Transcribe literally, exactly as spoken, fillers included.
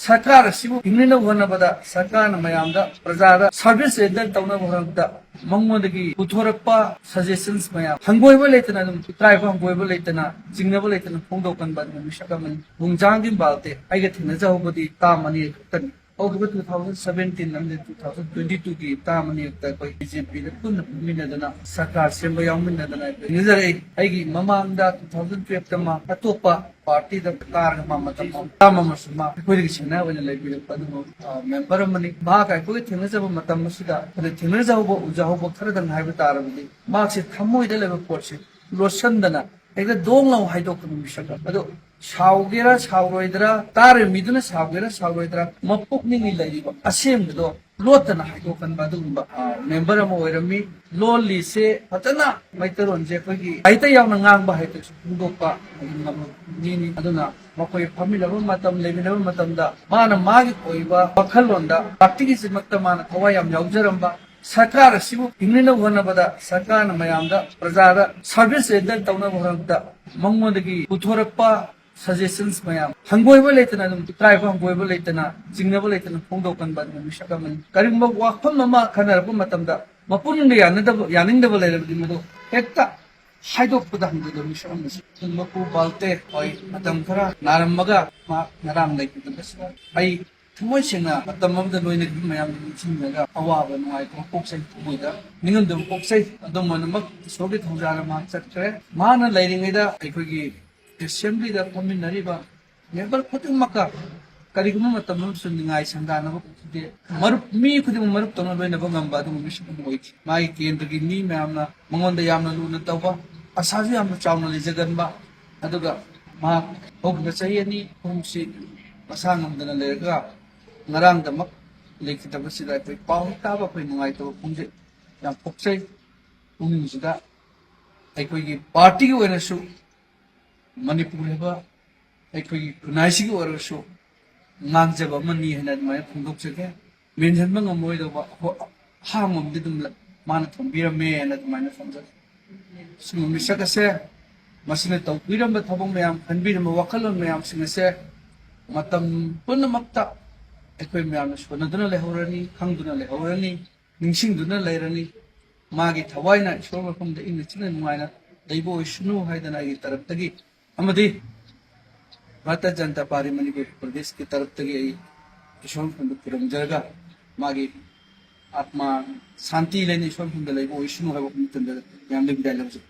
ꯁꯔꯀꯥꯔ ꯑꯁꯤꯕꯨ ꯍꯤꯡꯅꯅꯕ ꯍꯣꯠꯅꯕꯗ ꯁꯔꯀꯥꯔꯅ ꯃꯌꯥꯝꯗ, ꯄ꯭ꯔꯖꯥꯗ ꯁꯔꯚꯤꯁ ꯔꯦꯟꯗꯔ ꯇꯧꯅꯕ ꯍꯣꯠꯅꯕꯗ ꯃꯉꯣꯟꯗꯒꯤ ꯄꯨꯊꯣꯔꯛꯄ ꯁꯖꯦꯁꯟꯁ ꯃꯌꯥꯝ ꯍꯪꯒꯣꯏꯕ ꯂꯩꯇꯅ, ꯑꯗꯨꯝ ꯏꯀꯥꯏꯕ ꯍꯪꯒꯣꯏꯕ ꯂꯩꯇꯅ, ꯆꯤꯡꯅꯕ ꯂꯩꯇꯅ ꯐꯣꯡꯗꯣꯛꯀꯟꯕ ꯑꯗꯨꯒꯨꯝꯕ ꯃꯤꯁꯛ ꯑꯃꯅꯤ꯫ ꯈꯣꯡꯖꯥꯡꯒꯤ ꯕꯥꯜꯇꯦ ꯑꯩꯒ ꯊꯦꯡꯅꯖꯍꯧꯕꯗꯤ ꯇꯥꯝ ꯑꯅꯤꯔꯛ ꯈꯛꯇꯅꯤ꯫ ꯍꯧꯈꯤꯕ two thousand seventeen ꯑꯃꯗꯤ two thousand twenty two ꯒꯤ ꯇꯥꯝ ꯑꯅꯤꯔꯛꯇ ꯑꯩꯈꯣꯏ ꯕꯤ ꯖꯦ ꯄꯤꯗ ꯄꯨꯟꯅ ꯐꯝꯃꯤꯟꯅꯗꯅ, ꯁꯔꯀꯥꯔ ꯁꯦꯝꯕ ꯌꯥꯎꯃꯤꯟꯅꯗꯅ ꯑꯩꯈꯣꯏ ꯊꯦꯡꯅꯖꯔꯛꯏ꯫ ꯑꯩꯒꯤ ꯃꯃꯥꯡꯗ two thousand twelve ꯇ ꯃꯥ ꯑꯇꯣꯞꯄ ꯄꯥꯔꯇꯤꯗ ꯀꯥꯔꯒ ꯃꯥ ꯃꯇꯝ ꯑꯃ, ꯇꯥꯝ ꯑꯃꯁꯨ ꯃꯥ ꯑꯩꯈꯣꯏꯗꯒꯤ ꯁꯦꯅꯤꯌꯔ ꯑꯣꯏꯅ ꯂꯩꯕꯤꯔꯛꯄ ꯑꯗꯨꯒꯨꯝꯕ, ꯑ, ꯃꯦꯝꯕꯔ ꯑꯃꯅꯤ꯫ ꯃꯍꯥꯛꯀ ꯑꯩꯈꯣꯏꯒ ꯊꯦꯡꯅꯖꯕ ꯃꯇꯝ ꯑꯁꯤꯗ, ꯑꯗ ꯊꯦꯡꯅꯖꯍꯧꯕ, ꯎꯖꯍꯧꯕ ꯈꯔꯗꯪ ꯍꯥꯏꯕ ꯇꯥꯔꯕꯗꯤ, ꯃꯍꯥꯛꯁꯦ ꯊꯃꯣꯏꯗ ꯂꯩꯕ ꯄꯣꯠꯁꯦ ꯂꯣꯠꯁꯟꯗꯅ ꯍꯦꯛꯇ ꯗꯣꯡ ꯂꯥꯎ ꯍꯥꯏꯗꯣꯛꯄ ꯃꯤꯁꯛ ꯑꯃ꯫ ꯑꯗꯣ ꯁꯥꯎꯒꯦꯔꯥ ꯁꯥꯎꯔꯣꯏꯗ꯭ꯔꯥ, ꯇꯥꯔꯤꯕ ꯃꯤꯗꯨꯅ ꯁꯥꯎꯒꯦꯔꯥ ꯁꯥꯎꯔꯣꯏꯗ꯭ꯔꯥ, ꯃꯄꯨꯛꯅꯤꯡꯒꯤ ꯂꯩꯔꯤꯕ ꯑꯁꯦꯡꯕꯗꯣ ꯂꯣꯠꯇꯅ ꯍꯥꯏꯗꯣꯛꯀꯟꯕ ꯑꯗꯨꯒꯨꯝꯕ, ꯑ, ꯃꯦꯝꯕꯔ ꯑꯃ ꯑꯣꯏꯔꯝꯃꯤ꯫ ꯂꯣꯜꯂꯤꯁꯦ ꯐꯖꯅ ꯃꯩꯇꯩꯂꯣꯟꯁꯦ ꯑꯩꯈꯣꯏꯒꯤ ꯃꯩꯇꯩ ꯌꯥꯎꯅ ꯉꯥꯡꯕ ꯍꯥꯏꯗꯨꯁꯨ ꯐꯣꯡꯗꯣꯛꯄ ꯑꯗꯨꯝ ꯉꯝꯕ ꯃꯤꯅꯤ꯫ ꯑꯗꯨꯅ ꯃꯈꯣꯏ ꯐꯝꯃꯤꯟꯅꯕ ꯃꯇꯝ, ꯂꯩꯃꯤꯟꯅꯕ ꯃꯇꯝꯗ ꯃꯥꯅ ꯃꯥꯒꯤ ꯑꯣꯏꯕ ꯋꯥꯈꯜꯂꯣꯟꯗ ꯄꯥꯔꯇꯤꯒꯤꯗꯃꯛꯇ ꯃꯥꯅ ꯊꯋꯥꯏ ꯌꯥꯝ ꯌꯥꯎꯖꯔꯝꯕ, ꯁꯔꯀꯥꯔ ꯑꯁꯤꯕꯨ ꯍꯤꯡꯅꯅꯕ ꯍꯣꯠꯅꯕꯗ, ꯁꯔꯀꯥꯔꯅ ꯃꯌꯥꯝꯗ, ꯄ꯭ꯔꯖꯥꯗ ꯁꯔꯚꯤꯁ ꯔꯦꯟꯗꯔ ꯇꯧꯅꯕ ꯍꯣꯠꯅꯕꯗ ꯃꯉꯣꯟꯗꯒꯤ ꯄꯨꯊꯣꯔꯛꯄ ꯁꯖꯦꯁꯟꯁ ꯃꯌꯥꯝ ꯍꯪꯒꯣꯏꯕ ꯂꯩꯇꯅ, ꯑꯗꯨꯝ ꯏꯀꯥꯏꯕ ꯍꯪꯒꯣꯏꯕ ꯂꯩꯇꯅ, ꯆꯤꯡꯅꯕ ꯂꯩꯇꯅ ꯐꯣꯡꯗꯣꯛꯀꯟꯕ ꯑꯗꯨꯒꯨꯝꯕ ꯃꯤꯁꯛ ꯑꯃꯅꯤ꯫ ꯀꯔꯤꯒꯨꯝꯕ ꯋꯥꯐꯝ ꯑꯃ ꯈꯟꯅꯔꯛꯄ ꯃꯇꯝꯗ ꯃꯄꯨꯛꯅꯤꯡꯗ ꯌꯥꯅꯗꯕ, ꯌꯥꯅꯤꯡꯗꯕ ꯂꯩꯔꯕꯗꯤ ꯃꯗꯨ ꯍꯦꯛꯇ ꯍꯥꯏꯗꯣꯛꯄꯗ ꯍꯪꯒꯣꯏꯗꯕ ꯃꯤꯁꯛ ꯑꯃꯁꯨ꯫ ꯃꯄꯨ ꯕꯥꯜꯇꯦ ꯍꯣꯏ ꯃꯇꯝ ꯈꯔ ꯅꯥꯔꯝꯃꯒ ꯃꯥ ꯉꯔꯥꯡ ꯂꯩꯈꯤꯗꯕꯁꯤꯗ ꯑꯩ ꯊꯃꯣꯏ ꯁꯦꯡꯅ ꯃꯇꯝ ꯑꯃꯗ ꯂꯣꯏꯅꯈꯤꯕ ꯃꯌꯥꯝꯗꯨ ꯅꯤꯡꯁꯤꯡꯂꯒ ꯑꯋꯥꯕ ꯅꯨꯡꯉꯥꯏꯇꯕ ꯄꯣꯛꯆꯩ, ꯊꯃꯣꯏꯗ ꯅꯤꯡꯉꯝꯗꯕ ꯄꯣꯛꯆꯩ꯫ ꯑꯗꯨꯝ ꯑꯣꯏꯅꯃꯛ ꯏꯁꯣꯔꯒꯤ ꯊꯧꯖꯥꯜꯅ ꯃꯍꯥꯛ ꯆꯠꯈ꯭ꯔꯦ꯫ ꯃꯥꯅ ꯂꯩꯔꯤꯉꯩꯗ ꯑꯩꯈꯣꯏꯒꯤ ꯑꯦꯁꯦꯝꯕ꯭ꯂꯤꯗ ꯐꯝꯃꯤꯟꯅꯔꯤꯕ ꯃꯦꯝꯕꯔ ꯈꯨꯗꯤꯡꯃꯛꯀ ꯀꯔꯤꯒꯨꯝꯕ ꯃꯇꯝ ꯑꯃꯁꯨ ꯅꯤꯡꯉꯥꯏ ꯁꯪꯗꯥꯅꯕ ꯈꯪꯗꯦ, ꯃꯔꯨꯞ, ꯃꯤ ꯈꯨꯗꯤꯡꯃꯛ ꯃꯔꯨꯞ ꯇꯧꯅ ꯂꯣꯏꯅꯕ ꯉꯝꯕ ꯑꯗꯨꯒꯨꯝꯕ ꯃꯤꯁꯛ ꯑꯃ ꯑꯣꯏꯈꯤ꯫ ꯃꯥꯒꯤ ꯀꯦꯟꯗ꯭ꯔꯒꯤ ꯃꯤ ꯃꯌꯥꯝꯅ ꯃꯉꯣꯟꯗ ꯌꯥꯝꯅ ꯂꯨꯅ ꯇꯧꯕ, ꯑꯁꯥꯁꯨ ꯌꯥꯝꯅ ꯆꯥꯎꯅ ꯂꯩꯖꯒꯟꯕ, ꯑꯗꯨꯒ ꯃꯍꯥꯛ ꯍꯧꯈꯤꯕ ꯆꯍꯤ ꯑꯅꯤ ꯑꯍꯨꯝꯁꯤ ꯃꯁꯥ ꯉꯝꯗꯅ ꯂꯩꯔꯒ ꯉꯔꯥꯡꯗꯃꯛ ꯂꯩꯈꯤꯗꯕꯁꯤꯗ ꯑꯩꯈꯣꯏ ꯄꯥꯎ ꯍꯦꯛ ꯇꯥꯕ ꯑꯩꯈꯣꯏ ꯅꯨꯡꯉꯥꯏꯇꯕ ꯐꯣꯡꯖꯩ, ꯌꯥꯝ ꯄꯣꯛꯆꯩ꯫ ꯄꯨꯛꯅꯤꯡꯁꯤꯗ ꯑꯩꯈꯣꯏꯒꯤ ꯄꯥꯔꯇꯤꯒꯤ ꯑꯣꯏꯅꯁꯨ, ꯃꯅꯤꯄꯨꯔ ꯍꯥꯏꯕ ꯑꯩꯈꯣꯏꯒꯤ ꯈꯨꯟꯅꯥꯏꯁꯤꯒꯤ ꯑꯣꯏꯔꯒꯁꯨ ꯉꯥꯡꯖꯕ ꯑꯃꯅꯤ ꯍꯥꯏꯅ ꯑꯗꯨꯃꯥꯏꯅ ꯐꯣꯡꯗꯣꯛꯆꯒꯦ꯫ ꯃꯦꯟꯁꯤꯟꯕ ꯉꯝꯃꯣꯏꯗꯧꯕ ꯑꯍꯣ-, ꯑꯍꯥꯡꯕ ꯑꯃꯗꯤ ꯑꯗꯨꯝ ꯂ-, ꯃꯥꯅ ꯊꯝꯕꯤꯔꯝꯃꯦ ꯍꯥꯏꯅ ꯑꯗꯨꯃꯥꯏꯅ ꯊꯝꯖꯒꯦ꯫ ꯁꯤꯒꯨꯝꯕ ꯃꯤꯁꯛ ꯑꯁꯦ, ꯃꯁꯤꯅ ꯇꯧꯕꯤꯔꯝꯕ ꯊꯕꯛ ꯃꯌꯥꯝ, ꯈꯟꯕꯤꯔꯝꯕ ꯋꯥꯈꯜꯂꯣꯟ ꯃꯌꯥꯝꯁꯤꯡ ꯑꯁꯦ ꯃꯇꯝ ꯄꯨꯝꯅꯃꯛꯇ ꯑꯩꯈꯣꯏ ꯃꯌꯥꯝꯅ ꯁꯣꯟꯅꯗꯨꯅ ꯂꯩꯍꯧꯔꯅꯤ, ꯈꯪꯗꯨꯅ ꯂꯩꯍꯧꯔꯅꯤ, ꯅꯤꯡꯁꯤꯡꯗꯨꯅ ꯂꯩꯔꯅꯤ꯫ ꯃꯥꯒꯤ ꯊꯋꯥꯏꯅ ꯏꯁꯣꯔ ꯃꯐꯝꯗ ꯏꯪꯅ ꯆꯤꯛꯅ ꯅꯨꯡꯉꯥꯏꯅ ꯂꯩꯕ ꯑꯣꯏꯁꯅꯨ ꯍꯥꯏꯗꯅ ꯑꯩꯒꯤ ꯇꯔꯞꯇꯒꯤ ꯑꯃꯗꯤ ꯚꯥꯔꯇꯤꯌ ꯖꯅꯇꯥ ꯄꯥꯔꯇꯤ ꯃꯅꯤꯄꯨꯔ ꯄ꯭ꯔꯗꯦꯁꯀꯤ ꯇꯔꯞꯇꯒꯤ ꯑꯩ ꯏꯁꯣꯔ ꯃꯐꯝꯗ ꯈꯨꯔꯨꯝꯖꯔꯒ ꯃꯥꯒꯤ ꯑꯥꯠꯃꯥ ꯁꯥꯟꯇꯤ ꯂꯩꯅ ꯏꯁꯣꯔ ꯃꯐꯝꯗ ꯂꯩꯕ ꯑꯣꯏꯁꯅꯨ ꯍꯥꯏꯕ ꯋꯥꯐꯝ ꯊꯝꯖꯔꯒ ꯃꯌꯥꯝꯗ ꯕꯤꯗꯥꯏ ꯂꯧꯖꯩ꯫